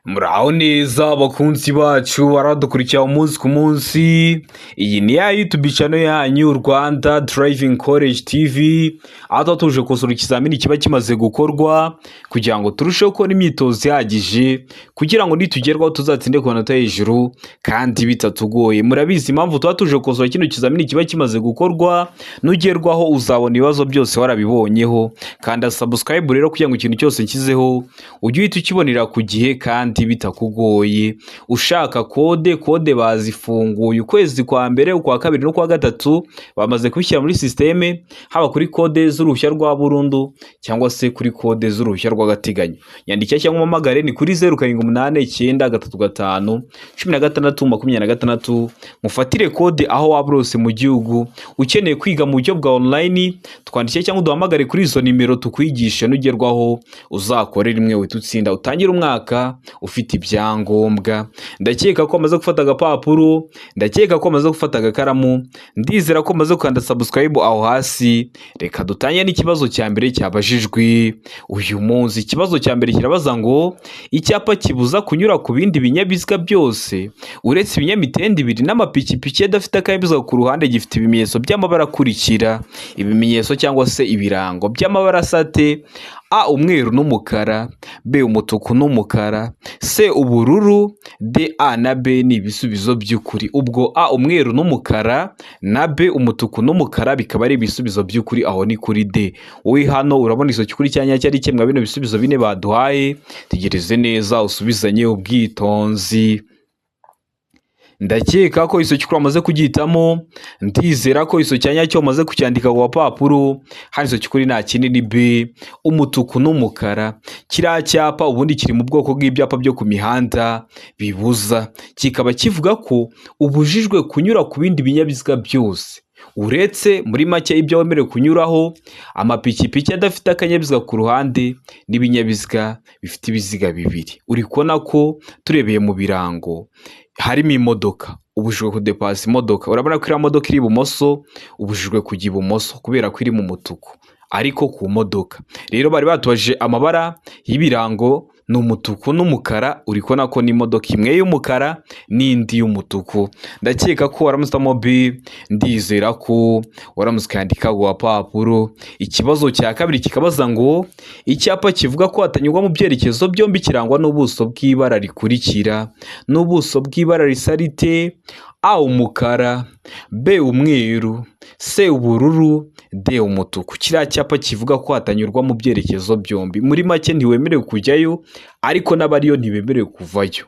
Muraho neza bakunzi bacu baradukurikira umunsi ku munsi. Iyi ni ya YouTube channel yanyu, Rwanda Driving College TV, aho tuba tuje gukosora ikizamini kiba kimaze gukorwa kugira ngo turusheho kubona imyitozo ihagije, kugira ngo nitugerwaho tuzatsinde ku manota hejuru kandi bitatugoye. Murabizi impamvu tuba tuje gukosora kino kizamini kiba kimaze gukorwa. Nugerwaho uzabona ibibazo byose warabibonyeho. Kanda subscribe rero kugira ngo ikintu cyose nshyizeho ujye uhita ukibonera ku gihe kandi bitakugoye. Ushaka kode, kode bazifunguye ukwezi kwa mbere, ukwa kabiri n'ukwa gatatu bamaze kubishyira muri sisiteme, haba kuri kode z'uruhushya rwa burundu cyangwa se kuri kode z'uruhushya rw'agateganyo. Nyandikira cyangwa umpamagare, ni kuri 0789351626, mufatire kode aho waba uri hose mu gihugu. Ukeneye kwiga mu buryo bwa online, twandikire cyangwa uduhamagare kuri izo nimero tukwigishe. Nugerwaho uzakore rimwe uhite utsinda, utangire umwaka ufite ibyangombwa. Ndakeka ko amaze gufata agapapuro, ndakeka ko amaze gufata agakaramu, ndizera ko amaze gukanda subscribe aho hasi. Reka dutangire n'ikibazo cya mbere cyabajijwe uyu munsi. Ikibazo cya mbere kirabaza ngo: icyapa kibuza kunyura ku bindi binyabiziga byose uretse ibinyamitende ibiri n'amapikipiki adafite akanyabiziga ku ruhande gifite ibimenyetso by'amabara akurikira. Ibimenyetso cyangwa se ibirango by'amabara asate: A, umweru n'umukara; B, umutuku n'umukara; C, ubururu; D, A na B ni ibisubizo by'ukuri. Ubwo A, umweru n'umukara, na B, umutuku n'umukara, bikaba ari ibisubizo by'ukuri. Aho ni kuri D. Wowe hano urabona iso cy'ukuri cya nyacyo ari kimwe bino bisubizo bine baduhaye? Tegereze neza usubizanye ubwitonzi. Ndakeka ko iso cy'ukuri wamaze kugihitamo, ndizera ko iso cya nyacyo wamaze kucyandika ku gapapuro. Hano iso cy'ukuri nta kindi, ni B, umutuku n'umukara. Kiriya cyapa ubundi kiri mu bwoko bw'ibyapa byo ku mihanda bibuza, kikaba kivuga ko ubujijwe kunyura ku bindi binyabiziga byose uretse, muri make, ibyo wemerewe kunyuraho: amapikipiki adafite akanyabiziga ku ruhande n'ibinyabiziga bifite ibiziga bibiri. Uri kubona ko turebeye mu birango harimo imodoka, ubujijwe kudepasa imodoka. Urabona ko iriya modoka iri ibumoso, ubujijwe kujya ibumoso kubera ko iri mu mutuku. Ariko ku modoka rero bari batubajije amabara y'ibirango, ni umutuku n'umukara. Uri kubona ko n'imodoka imwe y'umukara n'indi y'umutuku. Ndakeka ko waramutse B, ndizera ko waramutse ukandika ku gapapuro. Ikibazo cya kabiri kikabaza ngo: icyapa kivuga ko hatanyurwa mu byerekezo byombi kirangwa n'ubuso bw'ibara rikurikira. N'ubuso bw'ibara risa rite? A, umukara; B, umweru; C, ubururu; D, umutuku. Kiriya cyapa kivuga ko hatanyurwa mu byerekezo byombi, muri make ntiwemerewe kujyayo ariko n'abariyo ntibemerewe kuvayo,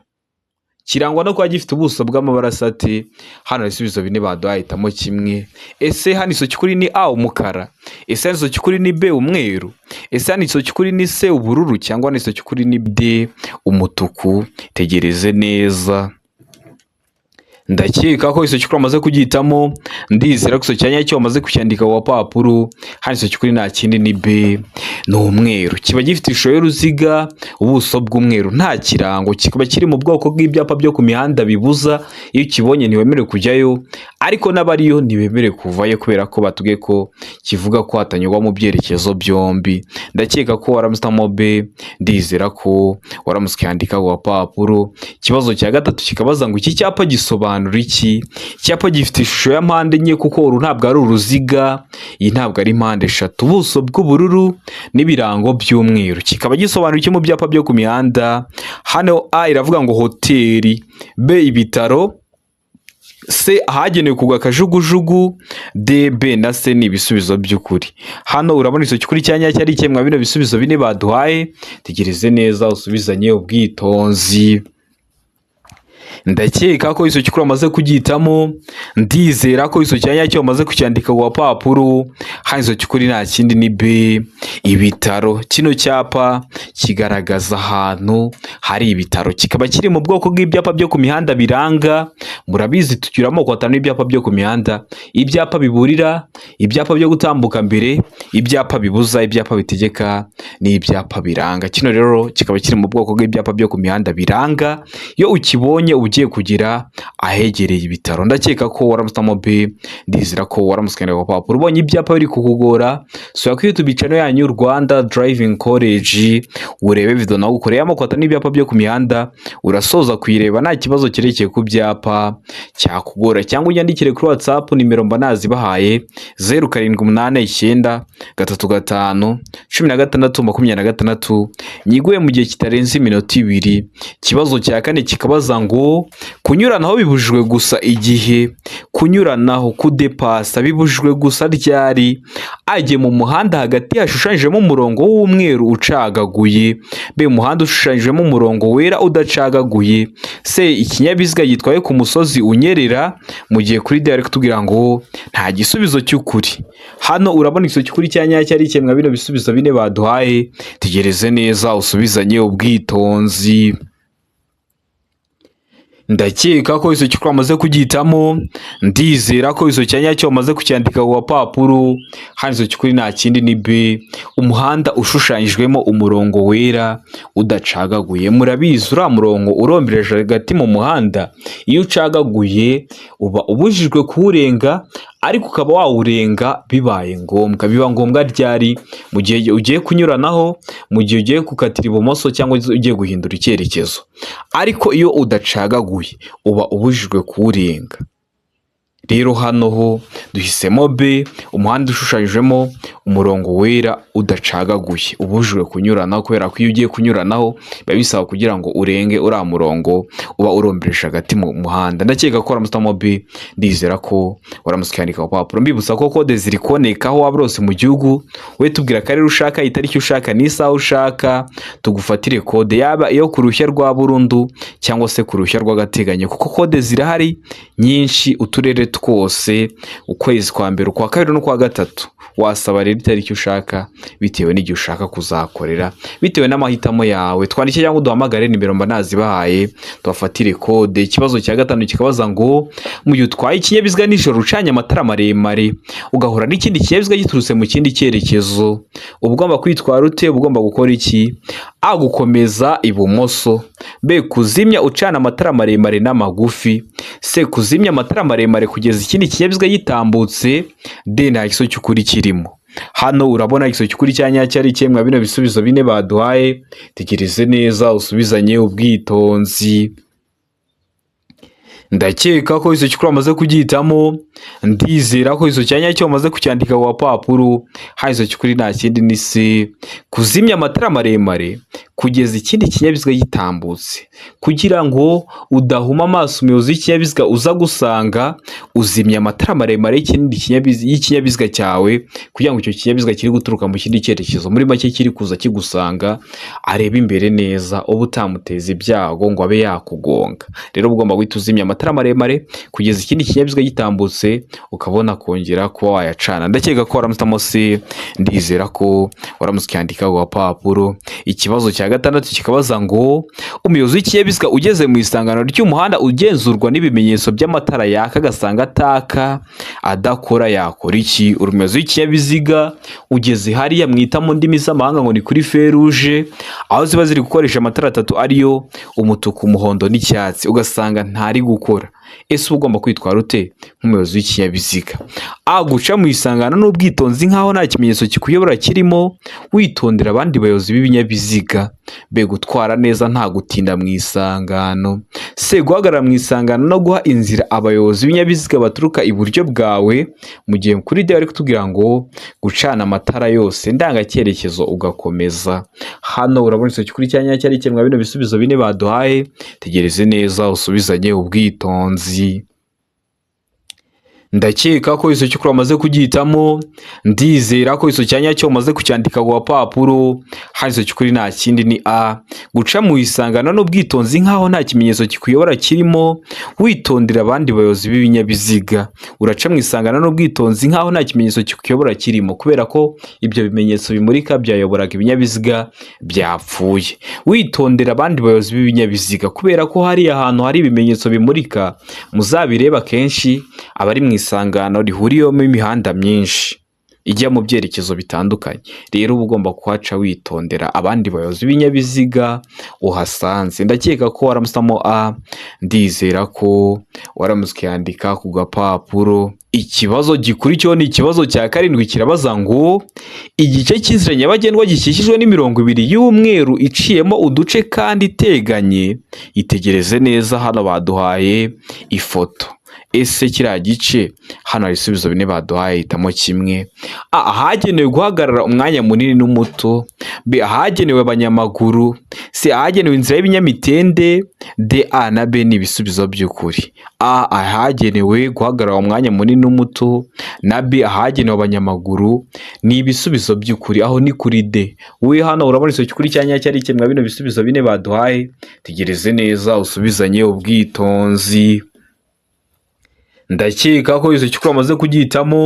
kirangwa no kuba gifite ubuso bw'amabara asate. Hano ibisubizo bine baduhaye, hitamo kimwe. Ese hano iso cy'ukuri ni A, umukara? Ese hano iso cy'ukuri ni B, umweru? Ese hano iso cy'ukuri ni C, ubururu? Cyangwa hano iso cy'ukuri ni D, umutuku? Tegereze neza. Ndakeka ko iso cy'ukuri wamaze kugihitamo, ndizera ko iso cya nyacyo wamaze kucyandika ku gapapuro. Hano iso cy'ukuri nta kindi, ni B, ni umweru. Kiba gifite ishusho y'uruziga, ubuso bw'umweru, nta kirango. Kikaba kiri mu bwoko bw'ibyapa byo ku mihanda bibuza. Iyo ukibonye ntiwemerewe kujyayo, ariko n'abariyo ntibemerewe kuvayo, kubera ko batubwiye ko kivuga ko hatanyurwa mu byerekezo byombi. Ndakeka ko waramutse B, ndizera ko waramutse ukandika ku gapapuro. Ikibazo cya gatatu kikabaza ngo: iki cyapa gisobanura iki? Icyapa gifite ishusho ya mpande enye, kuko uru ntabwo ari uruziga, iyi ntabwo ari mpande eshatu, ubuso bw'ubururu n'ibirango by'umweru, kikaba gisobanura iki mu byapa byo ku mihanda? Hano A iravuga ngo hoteli, B, ibitaro, C, ahagenewe kugwa akajugujugu, D, B na C ni ibisubizo by'ukuri. Hano urabona iso cy'ukuri cya nyacyo ari ikihe mwa bino bisubizo bine baduhaye? Tegereze neza usubizanye ubwitonzi. Ndakeka ko iso cy'ukuri wamaze kugihitamo, ndizera ko iso cya nyacyo wamaze kucyandika ku gapapuro. Hano iso cy'ukuri nta kindi, ni B, ibitaro. Kino cyapa kigaragaza ahantu hari ibitaro, kikaba kiri mu bwoko bw'ibyapa byo ku mihanda biranga. Murabizi, tugira amoko atanu y'ibyapa byo ku mihanda: ibyapa biburira, ibyapa byo gutambuka mbere, ibyapa bibuza, ibyapa bitegeka n'ibyapa biranga. Kino rero kikaba kiri mu bwoko bw'ibyapa byo ku mihanda biranga. Iyo ukibonye uba ugiye kugera ahegereye ibitaro. Ndakeka ko waramusamo B, ndizera ko waramusikaniye ku papuro. Ubonye ibyapa biri kukugora, sura kuri YouTube channel yanyu Rwanda Driving College, urebe video nawe ukoreye amoko atanu y'ibyapa byo ku mihanda. Urasoza kuyireba nta kibazo cyerekeye ku byapa cyakugora, cyangwa unyandikire kuri WhatsApp, nimero mba nazibahaye: 0789351626. Nyiguye mu gihe kitarenze iminota 2. Ikibazo cya kane kikabaza ngo: kunyuranaho bibujijwe gusa igihe, kunyuranaho, kudepasa, bibujijwe gusa ryari? Ajye mu muhanda hagati hashushanyijemo umurongo w'umweru ucagaguye, B, umuhanda ushushanyijemo umurongo wera udacagaguye, C, ikinyabiziga gitwaye ku musozi unyerera, mu gihe kuri D ari kutubwira ngo nta gisubizo cy'ukuri. Hano urabona igisubizo cy'ukuri cya nyacyo ari ikemwa bino bisubizo bine baduhaye. Tegereze neza, usubizanye ubwitonzi. Ndakeka ko icyo cy'ukuri wamaze kugihitamo, ndizera ko icyo cya nyacyo wamaze kucyandika ku gapapuro. Hano icyo cy'ukuri nta kindi, ni B, umuhanda ushushanyijwemo umurongo wera udacagaguye. Murabizi, uriya murongo urombereje hagati mu muhanda, iyo ucagaguye uba ubujijwe kuwurenga, ariko ukaba wawurenga bibaye ngombwa. Biba ngombwa ryari? Mu gihe ugiye kunyuranaho, mu gihe ugiye gukatira ibumoso cyangwa ugiye guhindura icyerekezo. Ariko iyo udacagaguye uba ubujijwe kuwurenga. Rero hano ho duhisemo B, umuhanda ushushanyijemo umurongo wera udacagaguye, ubujijwe kunyuranaho, kubera ko iyo ugiye kunyuranaho biba bisaba kugira ngo urenge uriya murongo uba urombereje hagati mu muhanda. Ndakeka ko waramusitamo B, ndizera ko waramutse ukandika ku papuro. Mbibutsa ko kode ziri kuboneka aho waba hose mu gihugu. We tubwira akarere ushaka, itariki ushaka n'isaha ushaka, tugufatire kode, yaba iyo ku ruhushya rwa burundu cyangwa se ku ruhushya rw'agateganyo, kuko kode zirahari nyinshi, uturere twose, ukwezi kwa mbere, ukwa kabiri n'ukwa gatatu. Wasaba rero itariki ushaka bitewe n'igihe ushaka kuzakorera, bitewe n'amahitamo yawe. Twandike cyangwa uduhamagare, nimero mba nazibahaye, tubafatire kode. Ikibazo cya gatanu kikabaza ngo: mu gihe utwaye ikinyabiziga nijoro ucanye amatara maremare, ugahura n'ikindi kinyabiziga giturutse mu kindi cyerekezo, uba ugomba kwitwara ute? Uba ugomba gukora iki? A, gukomeza ibumoso; B, kuzimya ucana amatara maremare n'amagufi; C, kuzimya amatara maremare kugeza ikindi kinyabiziga gitambutse; D, nta gisubizo cy'ukuri kirimo. Hano urabona igisubizo cy'ukuri cya nyacyo ari kimwe bino bisubizo bine baduhaye. Tegereze neza, usubizanye ubwitonzi. Ndakeka ko icyo cy'ukuri wamaze kugihitamo, ndizera ko icyo cya nyacyo wamaze kucyandika ku gapapuro. Hano icyo cy'ukuri nta kindi, ni C, kuzimya amatara maremare kugeza ikindi kinyabiziga gitambutse. Kugira ngo udahuma amaso umuyobozi w'ikinyabiziga uza gusanga, uzimya amatara maremare y'ikinyabiziga cyawe, kugira ngo icyo kinyabiziga kiri guturuka mu kindi cyerekezo, muri make kiri kuza kigusanga, arebe imbere neza, uba utamuteza ibyago ngo abe yakugonga. Rero uba ugomba guhita uzimya amatara maremare kugeza ikindi kinyabiziga gitambutse, ukabona kongera kuba wayacana. Ndakeka ko waramutse C, ndizera ko waramutse ucyandika ku gapapuro. Ikibazo cya gatandatu kikabaza ngo: umuyobozi w'ikinyabiziga ugeze mu isangano ry'umuhanda ugenzurwa n'ibimenyetso by'amatara yaka, agasanga ataka, adakora, yakora iki? Uri umuyobozi w'ikinyabiziga, ugeze hariya mwita mu ndimi z'amahanga ngo ni kuri feruje, aho ziba ziri gukoresha amatara atatu, ariyo umutuku, umuhondo n'icyatsi, ugasanga ntari gukora. Ese uba ugomba kwitwara ute nk'umuyobozi w'ikinyabiziga? A, guca mu isangano n'ubwitonzi nk'aho nta kimenyetso kikuyobora kirimo, witondera abandi bayobozi b'ibinyabiziga; B, gutwara neza nta gutinda mu isangano; C, guhagarara mu isangano no guha inzira abayobozi b'ibinyabiziga baturuka iburyo bwawe, mu gihe kuri D bari kutubwira ngo gucana amatara yose ndangacyerekezo ugakomeza. Hano urabona icyo cy'ukuri cya nyacyo ari kimwe bino bisubizo bine baduhaye. Tegereze neza, usubizanye ubwitonzi. Ndakeka ko icyo cy'ukuri wamaze kugihitamo. Ndizera ko icyo cyanya cyo umaze kucyandika ku gapapuro. Hano icyo cy'ukuri nta kindi ni A, guca mu isangano n'ubwitonzi nk'aho nta kimenyetso kikuyobora kirimo, witondera abandi bayobozi b'ibinyabiziga. Uraca mu isangano n'ubwitonzi nk'aho nta kimenyetso kikuyobora kirimo, kubera ko ibyo bimenyetso bimurika byayoboraga ibinyabiziga byapfuye. Witondera abandi bayobozi b'ibinyabiziga, kubera ko hariya hantu hari ibimenyetso bimurika, muzabireba kenshi abari mu isangano rihuriyemo imihanda myinshi ijya mu byerekezo bitandukanye. Rero uba ugomba kuhaca witondera abandi bayobozi b'ibinyabiziga uhasanze. Ndakeka ko waramusamo A, ndizera ko waramutse ukiyandika ku gapapuro. Ikibazo gikurikiyeho ni ikibazo cya karindwi, kirabaza ngo: igice cy'inzira nyabagendwa gikikijwe n'imirongo ibiri y'umweru iciyemo uduce kandi iteganye. Itegereze neza, hano baduhaye ifoto. Ese kiriya gice, hano hari ibisubizo bine baduhaye, hitamo kimwe. A, ahagenewe guhagarara umwanya munini n'umuto. B, ahagenewe abanyamaguru. C, ahagenewe inzira y'ibinyamitende. D, A na B ni ibisubizo by'ukuri. A, ahagenewe guhagarara umwanya munini n'umuto, na B, ahagenewe abanyamaguru, ni ibisubizo by'ukuri. Aho ni kuri D. We hano urabona icyo cy'ukuri cya nyacyo ari kimwe bino bisubizo bine baduhaye. Tegereze neza, usubizanye ubwitonzi. Ndakeka ko icyo cy'ukuri wamaze kugihitamo.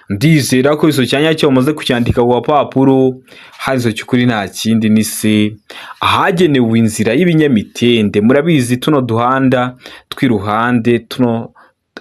Ndizera ko icyo cyanya cyo wamaze kucyandika ku gapapuro. Hano icyo cy'ukuri nta kindi ni C, ahagenewe inzira y'ibinyamitende. Murabizi tuno duhanda tw'iruhande tuno,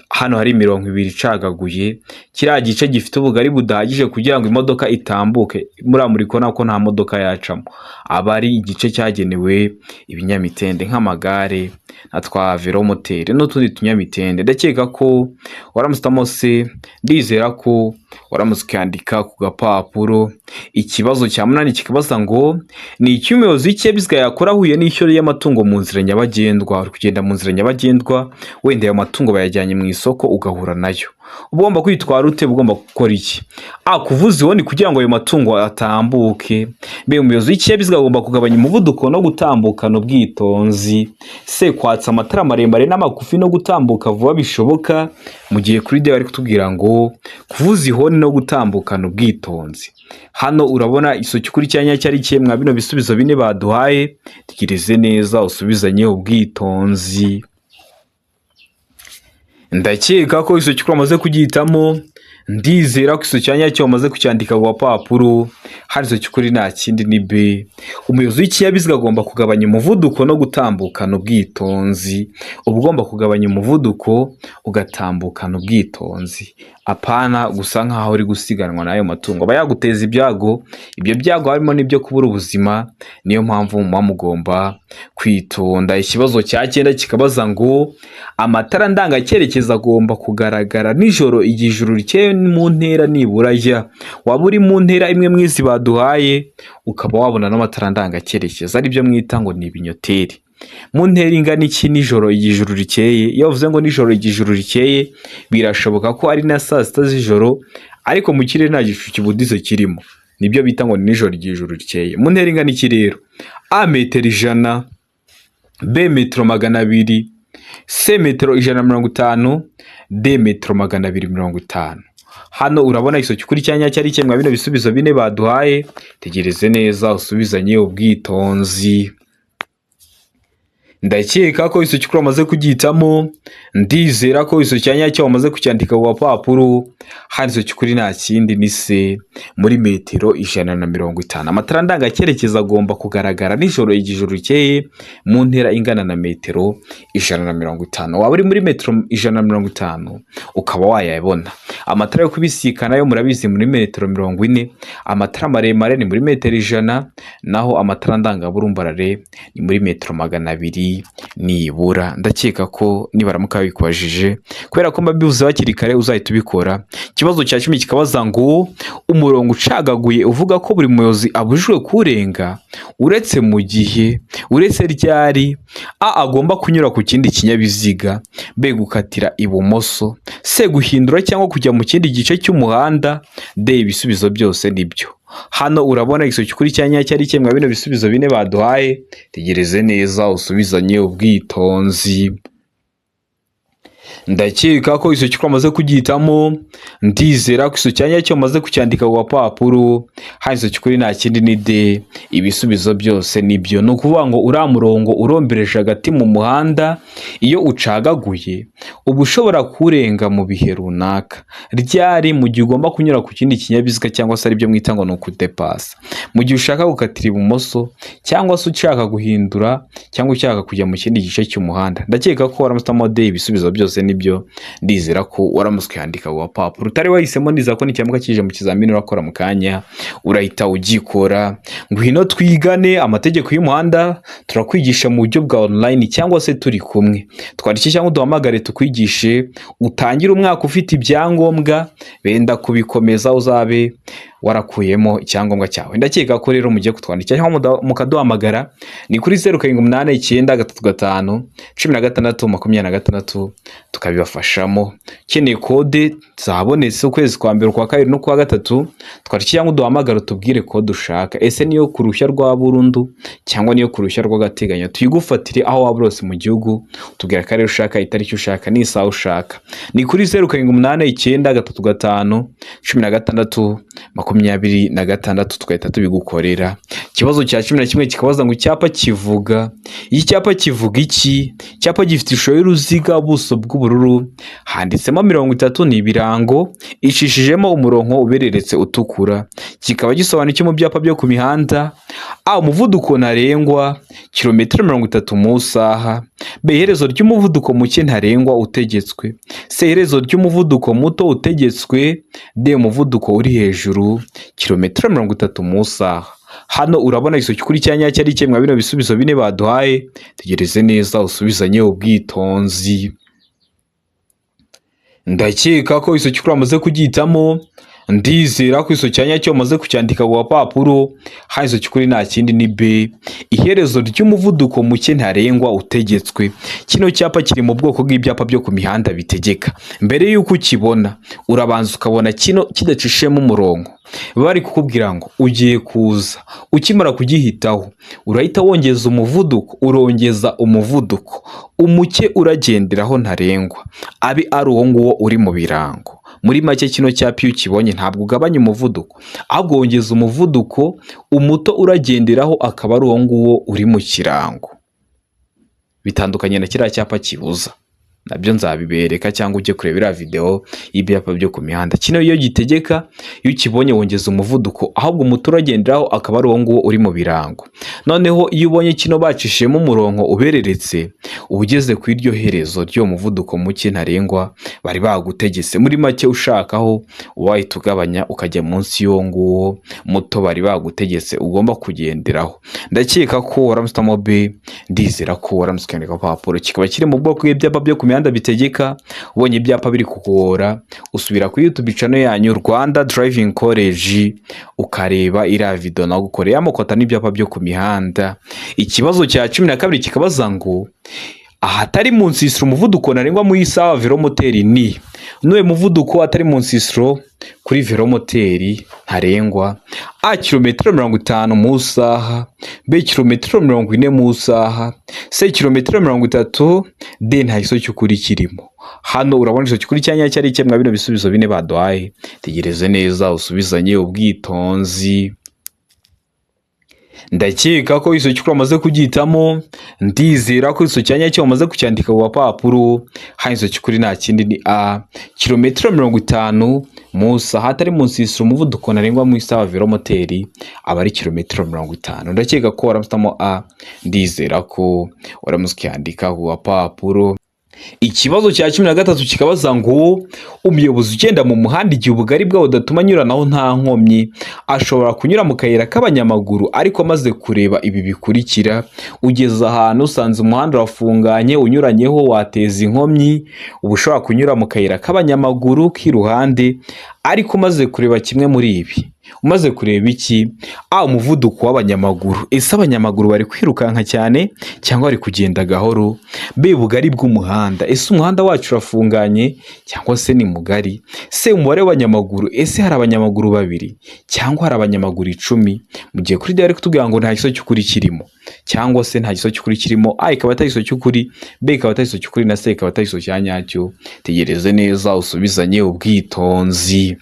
hano hari imirongo ibiri icagaguye. Kiriya gice gifite ubugari budahagije kugira ngo imodoka itambuke, muriya muri kubona ko nta modoka yacamo, aba ari igice cyagenewe ibinyamitende nk'amagare na twa velomoteri n'utundi tunyamitende. Ndakeka ko waramutse se, ndizera ko waramutse ukandika ku gapapuro. Ikibazo cya munani kikabaza ngo: ni iki umuyobozi w'ikinyabiziga yakora ahuye n'ishyo ry'amatungo mu nzira nyabagendwa? Uri kugenda mu nzira nyabagendwa, wenda ayo matungo bayajyanye mu isoko, ugahura nayo. Uba ugomba kwitwara ute? Uba ugomba gukora iki? A, kuvuza ihoni kugira ngo ayo matungo atambuke. B, umuyobozi w'ikinyabiziga agomba kugabanya umuvuduko no gutambukana ubwitonzi. C, kwatsa amatara maremare n'amagufi no gutambuka vuba bishoboka. Mu gihe kuri D bari kutubwira ngo kuvuza ihoni no gutambukana ubwitonzi. Hano urabona isoki kuri cyanya cyari kimwe bino bisubizo bine baduhaye. Tegereze neza, usubizanye ubwitonzi. Ndakeka ko icyo cy'ukuri wamaze kugihitamo. Ndizera ko icyo cyanya cyo wamaze kucyandika ku gapapuro. Hano icyo cy'ukuri nta kindi ni B, umuyobozi w'ikinyabiziga agomba kugabanya umuvuduko no gutambukana ubwitonzi. Uba ugomba kugabanya umuvuduko ugatambukana ubwitonzi, apana gusa nkaho uri gusiganwa n'ayo matungo, aba yaguteza ibyago. Ibyo byago harimo n'ibyo kubura ubuzima, niyo mpamvu muba mugomba kwitonda. Ikibazo cya cyenda kikabaza ngo: amatara ndangacyerekezo agomba kugaragara nijoro igihe ijuru rikeye mu ntera nibura jya waba uri mu ntera imwe mu izi baduhaye, ukaba wabona n'amatara ndangacyerekezo, aribyo mwita ngo ni ibinyoteri. Mu ntera ingana iki nijoro igihe ijuru rikeye? Iyo bavuze ngo nijoro igihe ijuru rikeye, birashoboka ko ari na saa sita z'ijoro, ariko mu kirere nta gicu kibuditse kirimo. Nibyo bita ngo ni nijoro igihe ijuru rikeye. Mu ntera ingana iki rero? A, metero 100. B, metero 200. C, metero 150. D, metero 250. Hano urabona isoki kuri cyanya cyari kimwe bino bisubizo bine baduhaye. Tegereze neza, usubizanye ubwitonzi. Ndakeka ko icyo cy'ukuri wamaze kugihitamo. Ndizera ko icyo cyanya cyo wamaze kucyandika ku gapapuro. Hano icyo cy'ukuri nta kindi ni C, muri metero 150. Amatara ndangacyerekezo agomba kugaragara nijoro igihe ijuru rikeye mu ntera ingana na metero 150. Waba uri muri metero 150 ukaba wayabona. Amatara yo kubisikana yo murabizi, muri metero 40. Amatara maremare ni muri metero 100, naho amatara ndangaburumbarare ni muri metero 200 nibura. Ndakeka ko nibaramuka babikubajije, kubera ko mbabivuze hakiri kare, uzahita ubikora. Ikibazo cya 10 kikabaza ngo: umurongo ucagaguye uvuga ko buri muyobozi abujijwe kuwurenga uretse mu gihe, uretse ryari? A, agomba kunyura ku kindi kinyabiziga. B, gukatira ibumoso. C, guhindura cyangwa kujya mu kindi gice cy'umuhanda. D, ibisubizo byose nibyo. Hano urabona igisoki kuri cya nyacyo ari kimwe bino bisubizo bine baduhaye. Tegereze neza, usubizanye ubwitonzi. Ndakeka ko icyo cy'ukuri kugihitamo. Ndizera ko icyo cyanya cyo umaze kucyandika ku gapapuro. Hano icyo cy'ukuri nta kindi ni D. Ibisubizo byose nibyo. Ni ukuvuga ngo uriya murongo urombereje hagati mu muhanda, iyo ucagaguye uba ushobora kuwurenga mu bihe runaka. Ryari? Mu gihe ugomba kunyura ku kindi kinyabiziga, cyangwa se aribyo mwita ngo ni ukudepasa, mu gihe ushaka gukatira ibumoso, cyangwa se ushaka guhindura, cyangwa ushaka kujya mu kindi gice cy'umuhanda. Ndakeka ko waramutse D. Ibisubizo byose nibyo. Ndizera ko waramutse ukandika ku gapapuro. Utari wahisemo, ndizera ko nicyamuka kije mu kizamini urakora mu kanya urahita ugikora. Ngwino twigane amategeko y'umuhanda, turakwigisha mu buryo bwa online cyangwa se turi kumwe. Twandike cyangwa uduhamagare tukwigishe, utangire umwaka ufite ibyangombwa benda kubikomeza, uzabe warakuyemo icyangombwa cyawe. Ndakeka ko rero mugiye kutwandikira cyangwa mukaduhamagara. Ni kuri 0789351626, tukabibafashamo. Ukeneye kode zabonetse ukwezi kwa mbere, ukwa kabiri n'ukwa gatatu, twandike cyangwa uduhamagare utubwire kode ushaka. Ese niyo ku ruhushya rwa burundu cyangwa niyo ku ruhushya rw'agateganyo? Tuyigufatire aho waba uri hose mu gihugu. Tubwira akarere ushaka, itariki ushaka n'isaha ushaka. Ni kuri 0789351626, tugahita tubigukorera. Ikibazo cya 11 kikabaza ngo icyapa kivuga iki? Cyapa kivuga iki? Icyapa gifite ishusho y'uruziga, ubuso bw'ubururu, handitsemo 30, ni ibirango, icishijemo umurongo ubereretse utukura. Kikaba gisobanuye iki mu byapa byo ku mihanda? A, umuvuduko ntarengwa kilometero 30 mu isaha. B, iherezo ry'umuvuduko muke ntarengwa utegetswe. C, iherezo ry'umuvuduko muto utegetswe. D, umuvuduko uri hejuru kilometero 30 mu isaha. Hano urabona igisubizo cy'ukuri cya nyacyo ari kimwe bino bisubizo bine baduhaye. Tegereze neza, usubizanye ubwitonzi. Ndakeka ko igisubizo cy'ukuri wamaze kugihitamo. Ndizera ko igisubizo cya nyacyo wamaze kucyandika ku gapapuro. Hano igisubizo cy'ukuri nta kindi ni B, iherezo ry'umuvuduko muke ntarengwa utegetswe. Kino cyapa kiri mu bwoko bw'ibyapa byo ku mihanda bitegeka. Mbere y'uko ukibona, urabanza ukabona kino kidacishemo umurongo, bari kukubwira ngo ugiye kuza. Ukimara kugihitaho, urahita wongeza umuvuduko, urongeza umuvuduko umuke uragenderaho ntarengwa abe ari uwo nguwo uri mu birango. Muri make, kino cyapa iyo ukibonye ntabwo ugabanya umuvuduko, ahubwo wongeza umuvuduko umuto uragenderaho akaba ari uwo nguwo uri mu kirango. Bitandukanye na kiriya cyapa kibuza, nabyo nzabibereka, cyangwa ujye kureba iriya videwo y'ibyapa byo ku mihanda. Kino iyo gitegeka, iyo ukibonye wongeza umuvuduko, ahubwo umuto uragenderaho akaba ari uwo nguwo uri mu birango. Noneho iyo ubonye kino bacishijemo umurongo ubereretse, uba ugeze ku iryo herezo ry'uwo muvuduko muke ntarengwa bari bagutegetse. Muri make, ushakaho wahita ugabanya ukajya munsi y'uwo nguwo muto bari bagutegetse ugomba kugenderaho. Ndakeka ko waramutse B. Ndizera ko waramutse ukandika ku papuro. Kikaba kiri mu bwoko bw'ibyapa byo ku mihanda bitegeka. Ubonye ibyapa biri kukugora, usubira kuri YouTube channel yanyu Rwanda Driving College, ukareba iriya video nagukoreye y'amakota n'ibyapa byo ku mihanda. Ikibazo cya 12 kikabaza ngo ahatari mu nsisiro umuvuduko ntarengwa mu isaha wa velomoteri ni nuwe muvuduko atari mu nsisiro kuri velomoteri ntarengwa? A, kilometero 50 mu isaha. B, kilometero 40 mu isaha. C, kilometero 30. D, nta gisubizo cy'ukuri kirimo. Hano urabona igisubizo cy'ukuri cya nyacyo ari kimwe bino bisubizo bine baduhaye. Tegereze neza, usubizanye ubwitonzi. Ndakeka ko igisubizo cy'ukuri wamaze kugihitamo. Ndizera ko igisubizo cya nyacyo wamaze kucyandika ku gapapuro. Hano igisubizo cy'ukuri nta kindi ni A, kilometero 50 mu isaha. Atari mu nsisiro umuvuduko ntarengwa mu isaha wa velomoteri aba ari kilometero 50. Ndakeka ko waramutse A. Ndizera ko waramutse ukiyandika ku gapapuro. Ikibazo cya 13 kikabaza ngo umuyobozi ugenda mu muhanda igihe ubugari bwawo budatuma anyuranaho nta nkomyi ashobora kunyura mu kayira k'abanyamaguru ariko amaze kureba ibi bikurikira. Ugeze ahantu usanze umuhanda urafunganye, unyuranyeho wateza inkomyi, uba ushobora kunyura mu kayira k'abanyamaguru k'iruhande ariko umaze kureba kimwe muri ibi. Umaze kureba iki? A, umuvuduko w'abanyamaguru, ese abanyamaguru bari kwirukanka cyane cyangwa bari kugenda gahoro? B, bugari bw'umuhanda, ese umuhanda wacu urafunganye cyangwa se ni mugari? C, umubare w'abanyamaguru, ese hari abanyamaguru babiri cyangwa hari abanyamaguru 10? Mu gihe kuri D bari kutubwira ngo nta gisubizo cy'ukuri kirimo, cyangwa se nta gisubizo cy'ukuri kirimo. A ikaba atari igisubizo cy'ukuri, B ikaba atari igisubizo cy'ukuri, na C ikaba atari igisubizo cya nyacyo. Tegereze neza usubizanye ubwitonzi.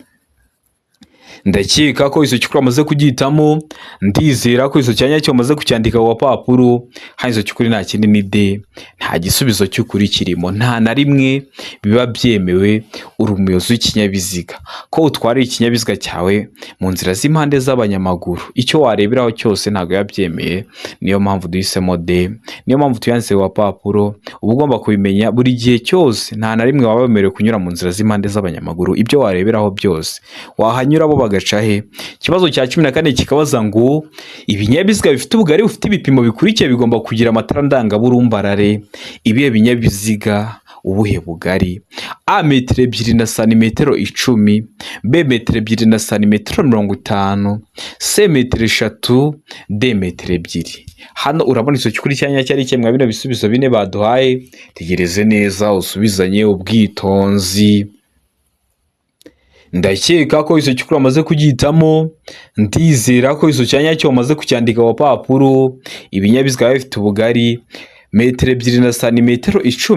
Ndakeka ko igisubizo cy'ukuri wamaze kugihitamo. Ndizera ko igisubizo cya nyacyo wamaze kucyandika ku gapapuro. Hano igisubizo cy'ukuri nta kindi, ni D. Nta gisubizo cy'ukuri kirimo. Nta na rimwe biba byemewe, uri umuyobozi w'ikinyabiziga, ko utwara ikinyabiziga cyawe mu nzira z'impande z'abanyamaguru. Icyo wareberaho cyose ntabwo biba byemeye. Niyo mpamvu duhisemo D, niyo mpamvu tuyanditse ku gapapuro. Uba ugomba kubimenya buri gihe cyose. Nta na rimwe waba wemerewe kunyura mu nzira z'impande z'abanyamaguru. Ibyo wareberaho byose, wahanyura bo bagaca he? Ikibazo cya 14 kikabaza ngo ibinyabiziga bifite ubugari bufite ibipimo bikurikiye bigomba kugira amatara ndangaburumbarare. Ibihe binyabiziga, ubuhe bugari? A, metero 2 na santimetero 10, B, metero 2 na santimetero 50, C, metero 3, D, metero 2. Hano urabona icyo cy'ukuri cya nyacyo ari kimwe bino bisubizo bine baduhaye. Tegereze neza usubizanye ubwitonzi. Ndakeka ko icyo cy'ukuri wamaze kugihitamo. Ndizera ko icyo cya nyacyo wamaze kucyandika ku gapapuro. Ibinyabiziga biba bifite ubugari metero 2 na santimetero 10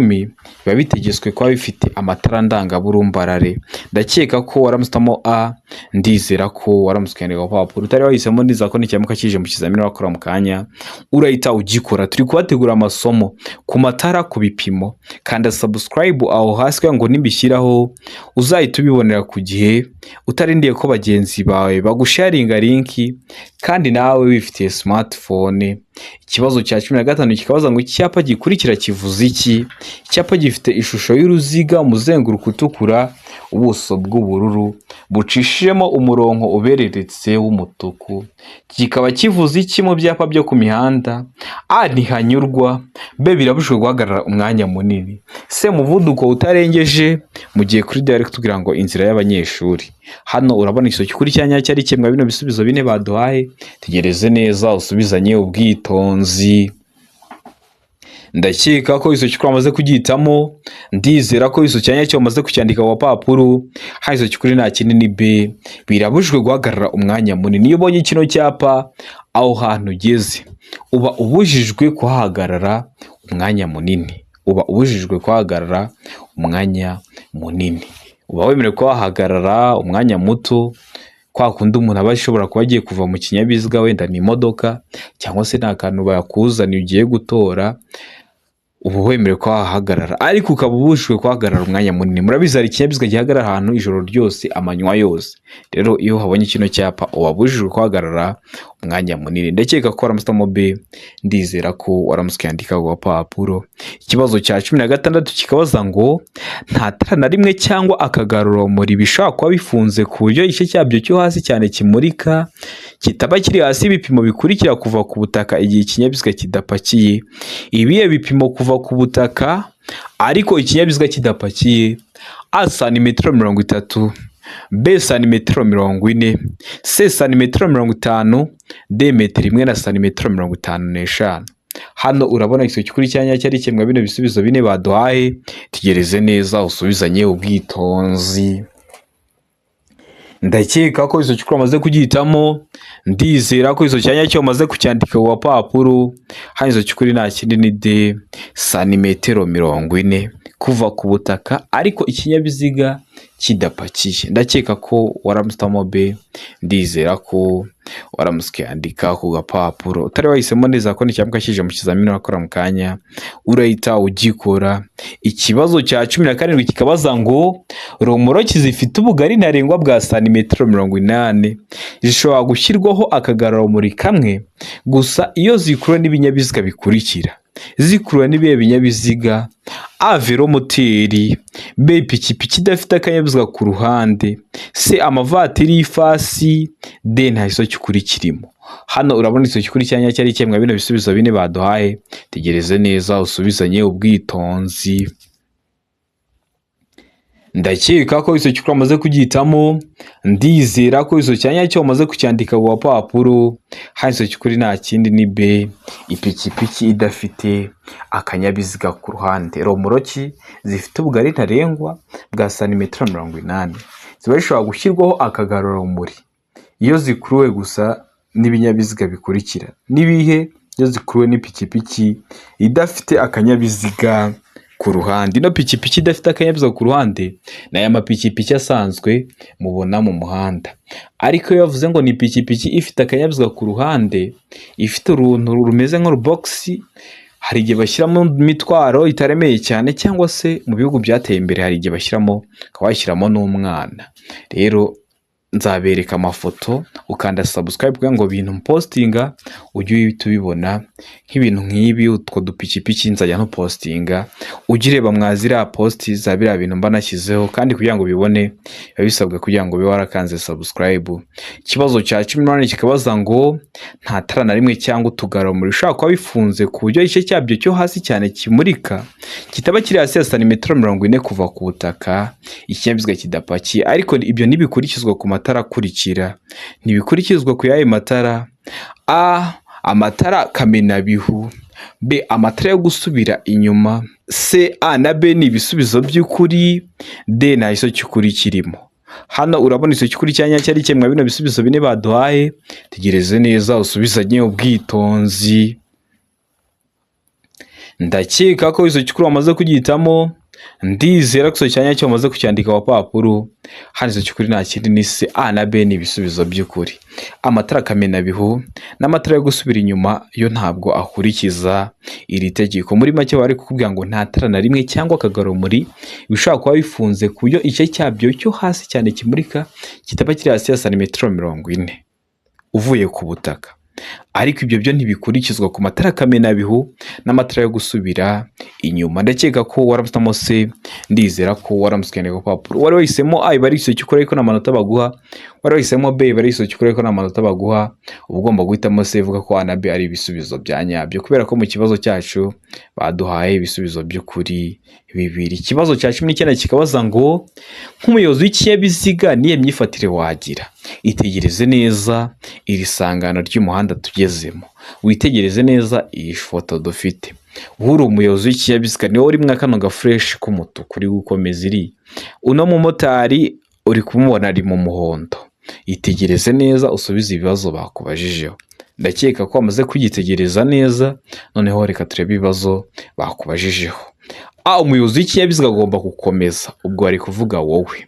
biba bitegetswe kuba bifite amatara ndangaburumbarare. Ndakeka ko waramusitamo A. Ndizera ko waramutse ukandika ku gapapuro. Utari wahisemo, ndizera ko nikiramuka kije mu kizamini wakora mu kanya urahita ugikora. Turi kubategura amasomo ku matara, ku bipimo. Kanda subscribe aho hasi kugira ngo nibishyiraho uzahita ubibonera ku gihe, utarindiye ko bagenzi bawe bagusharinga link, kandi nawe wifitiye smartphone. Ikibazo cya 15 kikabaza ngo icyapa gikurikira kivuze iki? Icyapa gifite ishusho y'uruziga, umuzenguruko utukura, ubuso bw'ubururu bucishijemo umurongo ubereretse w'umutuku, kikaba kivuze iki mu byapa byo ku mihanda? A, ntihanyurwa, B, birabujijwe guhagarara umwanya munini, C, umuvuduko utarengeje, mu gihe kuri D bari kutubwira ngo inzira y'abanyeshuri. Hano urabona igisubizo cy'ukuri cya nyacyo ari kimwe bino bisubizo bine baduhaye. Tegereze neza usubizanye ubwitonzi. Ndakeka ko igisubizo cy'ukuri wamaze kugihitamo. Ndizera ko igisubizo cya nyacyo wamaze kucyandika ku gapapuro. Hano igisubizo cy'ukuri nta kindi, ni B, birabujijwe guhagarara umwanya munini. Iyo ubonye kino cyapa, aho hantu ugeze uba ubujijwe kuhahagarara umwanya munini. Uba ubujijwe kuhahagarara umwanya munini. Uba wemerewe kuhahagarara umwanya muto, kwa kundi umuntu aba ashobora kuba agiye kuva mu kinyabiziga, wenda ni imodoka cyangwa se ni akantu bakuzaniye ugiye gutora, uba wemerewe kuhahagarara, ariko ukaba ubujijwe kuhagarara umwanya munini. Murabizi, hari ikinyabiziga gihagarara ahantu ijoro ryose, amanywa yose. Rero iyo uhabonye kino cyapa uba ubujijwe kuhagarara umwanya munini. Ndakeka ko waramusitamo B. Ndizera ko waramutse ukiyandika ku gapapuro. Ikibazo cya 16 kikabaza ngo nta tara na rimwe cyangwa akagarurarumuri bishobora kuba bifunze ku buryo igice cyabyo cyo hasi cyane kimurika kitaba kiri hasi y'ibipimo bikurikira kuva ku butaka igihe ikinyabiziga kidapakiye. Ibihe bipimo kuva ku butaka ariko ikinyabiziga kidapakiye? A, santimetero 30, B, santimetero 40, C, santimetero 50, D, metero 1 na santimetero 55. Hano urabona igisubizo cy'ukuri cya nyacyo ari kimwe bino bisubizo bine baduhaye. Tegereze neza usubizanye ubwitonzi. Ndakeka ko igisubizo cy'ukuri wamaze kugihitamo. Ndizera ko igisubizo cya nyacyo wamaze kucyandika ku gapapuro. Hano igisubizo cy'ukuri nta kindi, ni D, santimetero 40 kuva ku butaka ariko ikinyabiziga kidapakiye. Ndakeka ko waramusitamo B. Ndizera ko waramutse ukiyandika ku gapapuro. Utari wahisemo neza ko nikiramuka kije mu kizamini urakora mu kanya urahita ugikora. Ikibazo cya 17 kikabaza ngo romoroki zifite ubugari ntarengwa bwa santimetero 80 zishobora gushyirwaho akagarurarumuri kamwe gusa iyo zikuruwe n'ibinyabiziga bikurikira. Zikuruwe n'ibihe binyabiziga? A, velomoteri, B, ipikipiki idafite akanyabiziga ku ruhande, C, amavatiri y'ifasi, D, nta gisubizo cy'ukuri kirimo. Hano urabona igisubizo cy'ukuri cya nyacyo ari kimwe bino bisubizo bine baduhaye. Tegereze neza usubizanye ubwitonzi. Ndakeka ko icyo cy'ukuri wamaze kugihitamo. Ndizera ko icyo cya nyacyo wamaze kucyandika ku gapapuro. Hano icyo cy'ukuri nta kindi ni B, ipikipiki idafite akanyabiziga ku ruhande. Romoroki zifite ubugari ntarengwa bwa santimetero 80 ziba zishobora gushyirwaho akagarurarumuri iyo zikuruwe gusa n'ibinyabiziga bikurikira. N'ibihe? Iyo zikuruwe n'ipikipiki idafite akanyabiziga ku ruhande. Ino pikipiki idafite akanyabiziga ku ruhande ni aya mapikipiki asanzwe mubona mu muhanda. Ariko iyo bavuze ngo ni ipikipiki ifite akanyabiziga ku ruhande, ifite uruntu rumeze nk'urubogisi, hari igihe bashyiramo imitwaro itaremeye cyane, cyangwa se mu bihugu byateye imbere hari igihe bashyiramo, ukaba washyiramo n'umwana. Rero nzabereka amafoto, ukanda subscribe kugira ngo ibintu mpostinga ujye uhita ubibona. Nk'ibintu nk'ibi, utwo dupikipiki nzajya ntupostinga, ujye ureba mwa ziriya post za biriya bintu mba nashyizeho. Kandi kugira ngo ubibone biba bisabwa kugira ngo ube warakanze subscribe. Ikibazo cya 18 kikabaza ngo nta tara na rimwe cyangwa utugarurarumuri bishobora kuba bifunze ku buryo igice cyabyo cyo hasi cyane kimurika kitaba kiri hasi ya santimetero 40 kuva ku butaka ikinyabiziga kidapakiye. Ariko ibyo ntibikurikizwa ku matara akurikira. Ntibikurikizwa ku yayo matara? A, amatara kamenabihu; B, amatara yo gusubira inyuma; C, A na B ni ibisubizo by'ukuri; D, nta gisubizo cy'ukuri kirimo. Hano urabona icyo cy'ukuri cya nyacyo ari kimwe bino bisubizo bine baduhaye. Tegereze neza, usubizanye ubwitonzi. Ndakeka ko icyo cy'ukuri wamaze kugihitamo. Ndizera ko icyo cya nyacyo wamaze kucyandika ku papuro. Hano icyo cy'ukuri nta kindi ni C, A na B ni ibisubizo by'ukuri. Amatara kamenabihu n'amatara yo gusubira inyuma yo ntabwo akurikiza iri tegeko. Muri make bari kukubwira ngo nta tara na rimwe cyangwa akagarurumuri bishobora kuba bifunze ku buryo igice cyabyo cyo hasi cyane kimurika kitaba kiri hasi ya santimetero 40 uvuye ku butaka. Ariko ibyo byo ntibikurikizwa ku matara kamenabihu n'amatara yo gusubira inyuma. Ndakeka ko waramusemo C. Ndizera ko waramutse ukandika ku papuro. Wari wahisemo A, iba ari igisubizo cy'ukuri ariko nta manota baguha. Wari wahisemo B, iba ari igisubizo cy'ukuri ariko nta manota baguha. Uba ugomba guhitamo C, ivuga ko A na B ari ibisubizo bya nyabyo, kubera ko mu kibazo cyacu baduhaye ibisubizo by'ukuri bibiri. Ikibazo cya 19 kikabaza ngo nk'umuyobozi w'ikinyabiziga niyo myifatire wagira? Itegereze neza iri sangano ry'umuhanda tugezemo, witegereze neza iyi foto dufite. Uri umuyobozi w'ikinyabiziga, niwe uri mwa kano gaflèche k'umutuku uri gukomeza iri. Uno mumotari uri kumubona ari mu muhondo. Itegereze neza, usubize ibibazo bakubajijeho. Ndakeka ko wamaze kuyitegereza neza. Noneho reka turebe ibibazo bakubajijeho. A, umuyobozi w'ikinyabiziga agomba gukomeza, ubwo bari kuvuga wowe.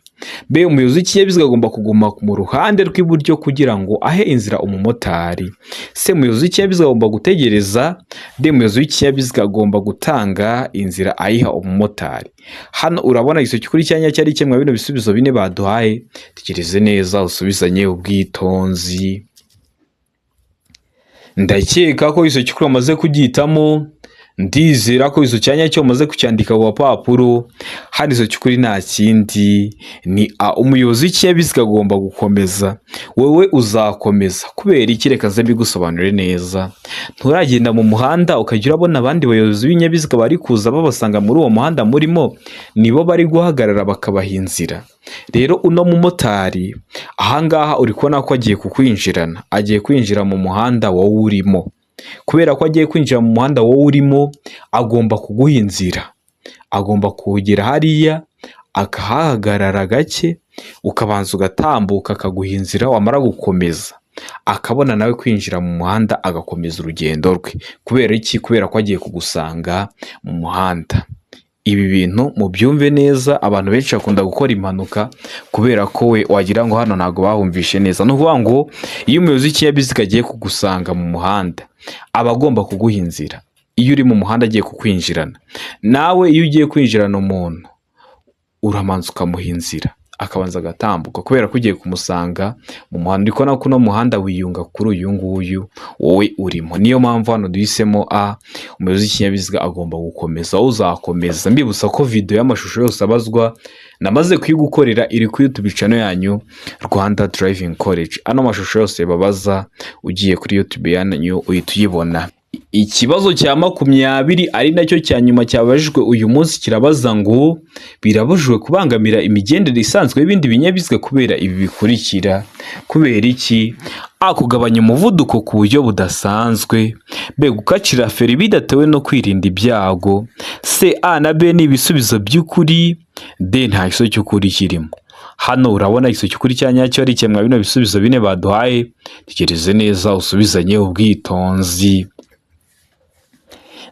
B, umuyobozi w'ikinyabiziga agomba kuguma mu ruhande rw'iburyo kugira ngo ahe inzira umumotari. C, umuyobozi w'ikinyabiziga agomba gutegereza. D, umuyobozi w'ikinyabiziga agomba gutanga inzira ayiha umumotari. Hano urabona igisubizo cy'ukuri cya nyacyo ari kimwe bino bisubizo bine baduhaye. Tegereze neza, usubizanye ubwitonzi. Ndakeka ko igisubizo cy'ukuri wamaze kugihitamo. Ndizera ko igisubizo cya nyacyo wamaze kucyandika ku gapapuro. Hano igisubizo cy'ukuri nta kindi ni A, umuyobozi w'ikinyabiziga agomba gukomeza. Wowe uzakomeza kubera iki? Reka nze mbigusobanurire neza. Nturagenda mu muhanda ukajya urabona abandi bayobozi b'ibinyabiziga bari kuza babasanga muri uwo muhanda murimo, nibo bari guhagarara bakabaha inzira. Rero uno mumotari ahangaha uri kubona ko agiye kukwinjirana, agiye kwinjira mu muhanda wowe urimo. Kubera ko agiye kwinjira mu muhanda wowe urimo, agomba kuguha inzira, agomba kuwugera hariya akahahagarara gake, ukabanza ugatambuka, akaguha inzira. Wamara gukomeza akabona nawe kwinjira mu muhanda, agakomeza urugendo rwe. Kubera iki? Kubera ko agiye kugusanga mu muhanda. Ibi bintu mubyumve neza. Abantu benshi bakunda gukora impanuka kubera ko we wagira ngo hano ntabwo bahumvishe neza. Ni ukuvuga ngo iyo umuyobozi w'ikinyabiziga agiye kugusanga mu muhanda, aba agomba kuguha inzira. Iyo uri mu muhanda agiye kukwinjirana, nawe iyo ugiye kwinjirana umuntu uramanza ukamuha inzira, akabanza agatambuka, kubera ko ugiye kumusanga mu muhanda. Uri kubona ko uno muhanda wiyunga kuri uyu nguyu wowe urimo. Niyo mpamvu hano duhisemo A, umuyobozi w'ikinyabiziga agomba gukomeza, wowe uzakomeza. Mbibutsa ko video y'amashusho yose abazwa namaze kuyigukorera, iri kuri YouTube channel yanyu Rwanda Driving College. Ano mashusho yose babaza, ugiye kuri YouTube yanyu uhita uyibona. Ikibazo cya 20 ari nacyo cya nyuma cyabajijwe uyu munsi kirabaza ngo: birabujijwe kubangamira imigendere isanzwe y'ibindi binyabiziga kubera ibi bikurikira. Kubera iki? A, kugabanya umuvuduko ku buryo budasanzwe. B, gukacira feri bidatewe no kwirinda ibyago. C, A na B ni ibisubizo by'ukuri. D, nta gisubizo cy'ukuri kirimo. Hano urabona igisubizo cy'ukuri cya nyacyo ari ikemwa bino bisubizo bine baduhaye. Tekereze neza, usubizanye ubwitonzi.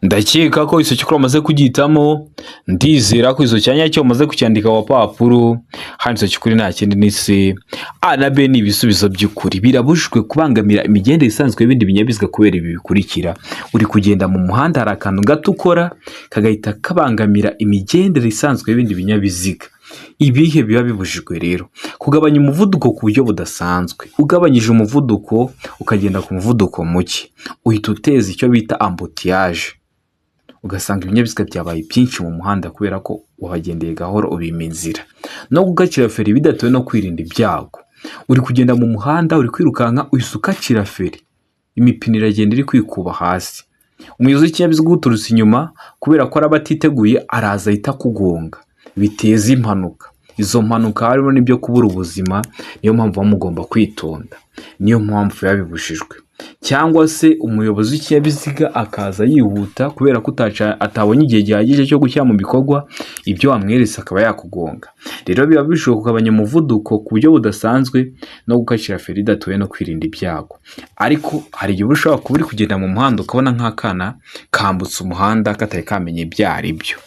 Ndakeka ko icyo cy'ukuri wamaze kugihitamo. Ndizera ko icyo cya nyacyo umaze kucyandika ku papuro. Hano icyo cy'ukuri nta kindi, ni C. A na B ni ibisubizo by'ukuri. Birabujijwe kubangamira imigendere isanzwe y'ibindi binyabiziga kubera ibi bikurikira. Uri kugenda mu muhanda, hari akantu gato ukora kagahita kabangamira imigendere isanzwe y'ibindi binyabiziga. Ibihe biba bibujijwe rero? Kugabanya umuvuduko ku buryo budasanzwe. Ugabanyije umuvuduko, ukagenda ku muvuduko muke, uhita uteza icyo bita embouteillage, ugasanga ibinyabiziga byabaye byinshi mu muhanda kubera ko wahagendeye gahoro, ubima inzira. No gukacira feri bidatewe no kwirinda ibyago. Uri kugenda mu muhanda, uri kwirukanka, uhise ukacira feri, imipine iragenda iri kwikuba hasi. Umuyobozi w'ikinyabiziga uguturutse inyuma, kubera ko araba atiteguye, araza ahita akugonga, biteza impanuka. Izo mpanuka harimo n'ibyo kubura ubuzima. Niyo mpamvu muba mugomba kwitonda, niyo mpamvu biba bibujijwe. Cyangwa se umuyobozi w'ikinyabiziga akaza yihuta kubera ko atabonye igihe gihagije cyo gushyira mu bikorwa ibyo wamweretse, akaba yakugonga. Rero biba bishobora kugabanya umuvuduko ku buryo budasanzwe no gukacira feri idatuwe no kwirinda ibyago. Ariko hari igihe uba ushobora kuba uri kugenda mu muhanda, ukabona nk'akana kambutse umuhanda katari kamenya ibyo ari byo,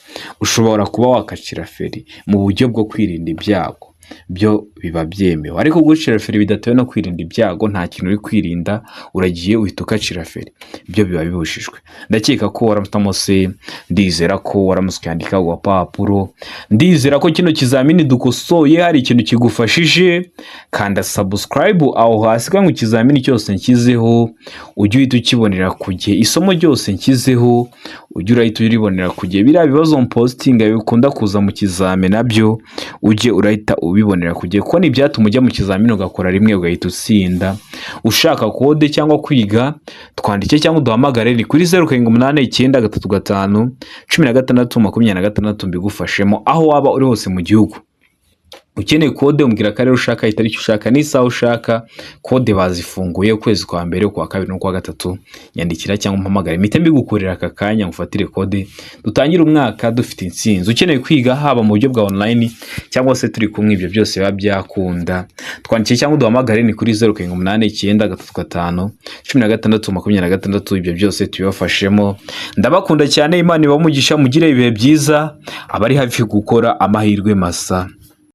ushobora kuba wakacira feri mu buryo bwo kwirinda ibyago, byo biba byemewe. Ariko gucira feri bidatewe no kwirinda ibyago, nta kintu uri kwirinda, uragiye uhita ukacira feri, byo biba bibujijwe. Ndakeka ko waramutse, ndizera ko waramutse ukandika ku gapapuro. Ndizera ko kino kizamini dukosoye hari ikintu kigufashije. Kanda subscribe aho hasi kugira ngo ikizamini cyose nshyizeho ujye uhita ukibonera ku gihe. Isomo ryose nshyizeho ujye urahita uribonera ku gihe. Biriya bibazo mpostinga bikunda kuza mu kizami nabyo ujye urahita ubibonera ku gihe, kuko ni ibyatuma ujya mu kizamini ugakora rimwe ugahita utsinda. Ushaka kode cyangwa kwiga, twandike cyangwa uduhamagare, ni kuri 0789351626, mbigufashemo aho waba uri hose mu gihugu. Ukeneye kode, umbwira akarere ushaka, itariki ushaka n'isaha ushaka. Kode bazifunguye ukwezi kwa mbere, ukwa kabiri n'ukwa gatatu. Nyandikira cyangwa umpamagare, mpite mbigukorera aka kanya, ngufatire kode, dutangire umwaka dufite intsinzi. Ukeneye kwiga haba mu buryo bwa online cyangwa se turi kumwe, ibyo byose biba byakunda. Twandikiye cyangwa uduhamagare, ni kuri 0789351626, ibyo byose tubibafashemo. Ndabakunda cyane, Imana ibamugisha, mugire ibihe byiza. Abari hafi gukora, amahirwe masa.